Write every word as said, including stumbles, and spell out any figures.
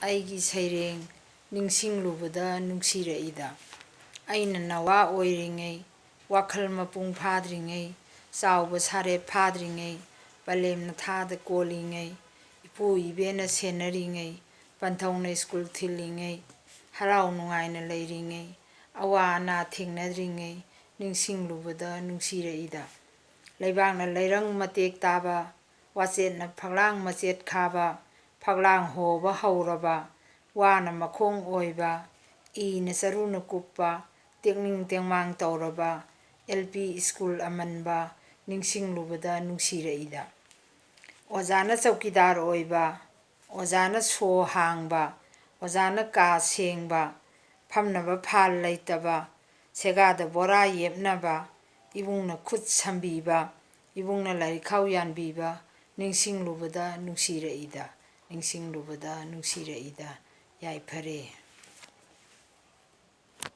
ꯑꯩꯒꯤ ꯁꯩꯔꯦꯡ ꯅꯤꯡꯁꯤꯡꯂꯨꯕꯗ ꯅꯨꯡꯁꯤꯔꯛꯏꯗ꯫ ꯑꯩꯅ ꯅꯋꯥ ꯑꯣꯏꯔꯤꯉꯩ, ꯋꯥꯈꯜ ꯃꯄꯨꯡ ꯐꯥꯗ꯭ꯔꯤꯉꯩ, ꯆꯥꯎꯕ ꯁꯥꯔꯦꯞ ꯐꯥꯗ꯭ꯔꯤꯉꯩ, ꯄꯂꯦꯝꯅ ꯊꯥꯗ ꯀꯣꯜꯂꯤꯉꯩ, ꯏꯄꯨ ꯏꯕꯦꯟꯅ ꯁꯦꯟꯅꯔꯤꯉꯩ, ꯄꯟꯊꯧꯅ ꯁ꯭ꯀꯨꯜ ꯊꯤꯜꯂꯤꯉꯩ, ꯍꯔꯥꯎ ꯅꯨꯡꯉꯥꯏꯅ ꯂꯩꯔꯤꯉꯩ, ꯑꯋꯥ ꯑꯅꯥ ꯊꯦꯡꯅꯗ꯭ꯔꯤꯉꯩ ꯅꯤꯡꯁꯤꯡꯂꯨꯕꯗ ꯅꯨꯡꯁꯤꯔꯛꯏꯗ꯫ ꯂꯩꯕꯥꯛꯅ ꯂꯩꯔꯪ ꯃꯇꯦꯛ ꯇꯥꯕ, ꯋꯥꯆꯦꯠꯅ ꯐꯛꯂꯥꯡ ꯃꯆꯦꯠ ꯈꯥꯕ, ꯐꯛꯂꯥꯡ ꯍꯣꯕ ꯍꯧꯔꯕ, ꯋꯥꯅ ꯃꯈꯣꯡ ꯑꯣꯏꯕ, ꯏꯅ ꯆꯔꯨꯅ ꯀꯨꯞꯄ, ꯇꯦꯛꯅꯤꯡ ꯇꯦꯡꯃꯥꯡ ꯇꯧꯔꯕ ꯑꯦꯜ ꯄꯤ ꯁ꯭ꯀꯨꯜ ꯑꯃꯟꯕ ꯅꯤꯡꯁꯤꯡꯂꯨꯕꯗ ꯅꯨꯡꯁꯤꯔꯛꯏꯗ꯫ ꯑꯣꯖꯥꯅ ꯆꯧꯀꯤꯗꯥꯔ ꯑꯣꯏꯕ, ꯑꯣꯖꯥꯅ ꯁꯣ ꯍꯥꯡꯕ, ꯑꯣꯖꯥꯅ ꯀꯥ ꯁꯦꯡꯕ, ꯐꯝꯅꯕ ꯐꯥꯜ ꯂꯩꯇꯕ, ꯁꯦꯒꯥꯗ ꯕꯣꯔꯥ ꯌꯦꯞꯅꯕ, ꯏꯕꯨꯡꯅ ꯈꯨꯠ ꯁꯝꯕꯤꯕ, ꯏꯕꯨꯡꯅ ꯂꯥꯏꯔꯤꯛꯈꯥꯎ ꯌꯥꯟꯕꯤꯕ ꯅꯤꯡꯁꯤꯡꯂꯨꯕꯗ ꯅꯨꯡꯁꯤꯔꯛꯏꯗ, ꯅꯤꯡꯁꯤꯡꯂꯨꯕꯗ ꯅꯨꯡꯁꯤꯔꯛꯏꯗ꯫ ꯌꯥꯏꯐꯔꯦ꯫